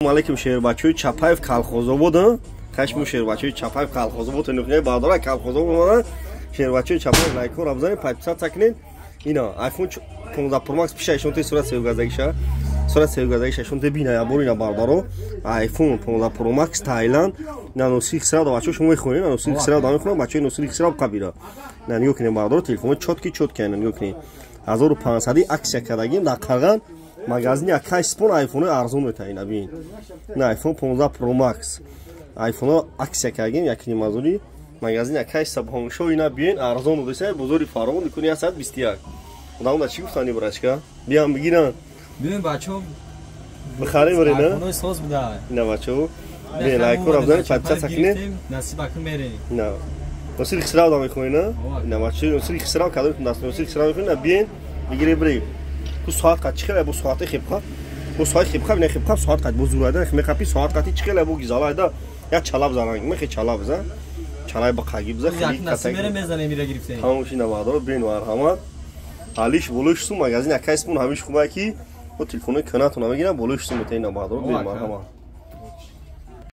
Алейкум, шербачои Чапаев, Калхозобод. Хашму шербачои Чапаев, Калхозобод нухне бардора Калхозобод. Шербачои Чапаев, лайкора бизанед, подписаться кунед. Ина iPhone 15 Pro Max пиша ишон те сурат севгазагиша. Сурат севгазагиша ишон те бина ябор ина бардаро. iPhone 15 Pro Max Таиланд. На носии хисра да бачо шумо мехонед, на носии хисра да мехонам, бачои носии хисра қабира. На нигоҳ кунед, бардаро, телефон чётки чётки на нигоҳ кунед. 1500 акция кардагим дар Қарған магазини Акай Спон, айфонои арзон метаин, бин. На iPhone 15 Pro Max. Айфоно акция кардагим якни мазури магазини Акай Сабҳоншо, ина биен, арзон додеса, бозори Фаровон, дикони 121. Одамда чӣ гуфтани, брачка? Биям бигиран. Биён, бачо. Бихарем, ре, на? Айфонои соз буда. Ина бачо. Бе лайкора бизанед, подписаться кунед. Насиб акун мерем. На. Носир Хисрав да мехоҳед, на? Ина бачо, Носир Хисрав кадом даст Носир Хисрав мехоҳед, на биен, бигире бирем. Ку соат қад чӣ хеле бо соати хибқа, бо соати хибқа, не хибқа, соат қад бо зурайда мехапи, соат қати чӣ хеле бо гизалайда як чалаб заранг мехе чалаб за чалай ба қаги биза. Хели ката мезанем, ира гирифтем. Тамом шина, баъдо бен марҳамат, алиш болош су магазин Акай Спун ҳамиш хубай ки бо телефонои канатона мегирам, болош су метаина, баъдо бен марҳамат.